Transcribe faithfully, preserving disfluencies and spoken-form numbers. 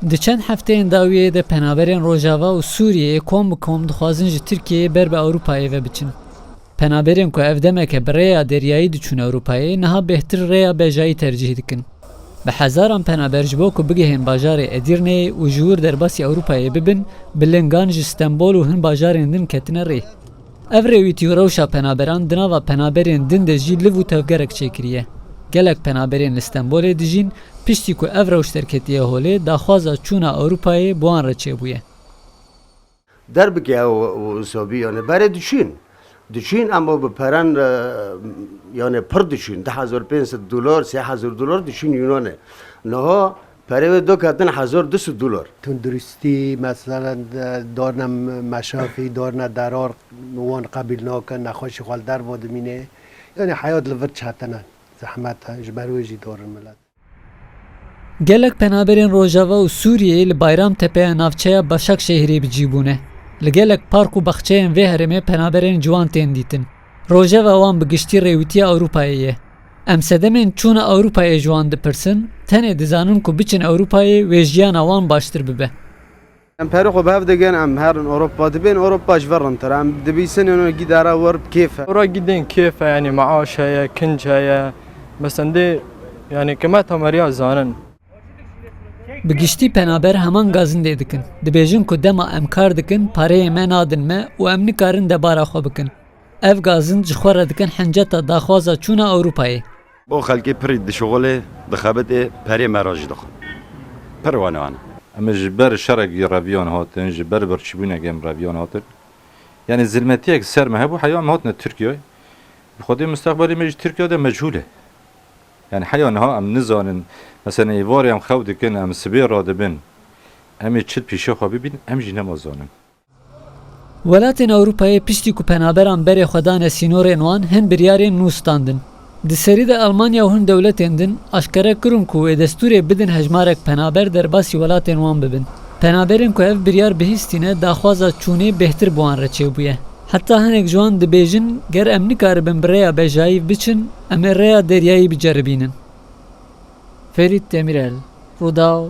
Di çend hefteyên dawiyê de penaberên Rojava û Sûriyeyê kom bi kom dixwazin ji Tirkiyeyê ber bi Ewropayê ve biçin. Penaberên ku ev demeke bi rêya deryayî diçûn Ewropayê, niha bêhtir rêya bejayî tercîh dikin. Bi hezaran penaber ji bo ku bigihên bajarê Edîrneyê û ji wir derbasî Ewropayê bibin, bi lingan ji Stenbol û hin bajarên din ketine rê. Ev rêwîtî û rewşa penaberan di nava penaberên din de jî liv û tevgerek çêkiriye. Gelek penaberên li Stenbolê dijîn, piştî ku ev rewş derketiye holê, daxwaza çûna Ewropayê bi wan re çêbûye. Derbike ew, ew usabî, yani berê diçîn. Diçîn, ama bi peren, e, yani pir diçîn. Du hezar pênc sed dolar, sê hezar dolar diçîn Yunanê. Niha perê wê doketin hezar du sed dolar. Tunduristî, meselen, e, darne meşafî, darne derar, wan qebîl nakin, nexweşî xwe li derva dimîne. Yani heyat li vir çetin e, zehmet e, ji ber wê jî darin milet. Gelek penaberên Rojava û Sûriyeyê li Bayramtepeya navçeya Başakşehirê bi cî bûne. Li gelek park û baxçeyên vê herêmê penaberên ciwan tên dîtin. Rojeva wan bi giştî rêwîtiya Ewropayê ye. Em sedemên çûna Ewropayê ji wan dipirsin, tenê dizanin ku biçin Ewropayê wê jiyana wan baştir bibe. Em perê xwe bi hev digin, em herin Ewropa, dibên Ewropa ji vir rintir e. Em dibîsin êno gî dere wir bi kêf e. Ora gî dên kêf e, yanî meaş heye, kinc heye. Meselen dê, yanî qîmeta meriya zanin. Bi giştî penaber heman gazindê dikin. Dibêjin ku dema em kar dikin, pareyê me nadin me û em nikarin debara xwe bikin. Ev gazind ji xwe re dikin hinceta daxwaza çûna Ewropayê. Bo xelkê pirî dişixulê, dixebitê, perê me re jî dixwe. Pir wane wan e. Em ji ber şerekî reviyan hatin, ji ber birçîbûnekê em reviyan hatin. Yanî zilmetiyek ser me hebû, heya em hatine Tirkiyeyê. Bi xwedê mustaqbalê me ji Tirkiye de mechûl e. Yanî heya niha em nizanin, meselen êvarê em xew dikin, em sibê radibin, em ê çi pîşe xwe bibîn, em jî nema zanin. Welatên Ewropayê piştî ku penaberan berê xwe dane sînorên wan, hin biryarên nû standin. Di serî de Almanya û hin dewletên din aşkere kirin ku wê destûrê bidin hejmarek penaber derbasî welatên wan bibin. Penaberên ku ev biryar bihîstîne daxwaza çûnê bêhtir bi wan re çêbûye. Heta hinek ji wan dibêjin, ger em nikaribin bi rêya bejayî biçin, em ê rêya deryayî biceribînin. Ferît Demîrel, Rûdaw,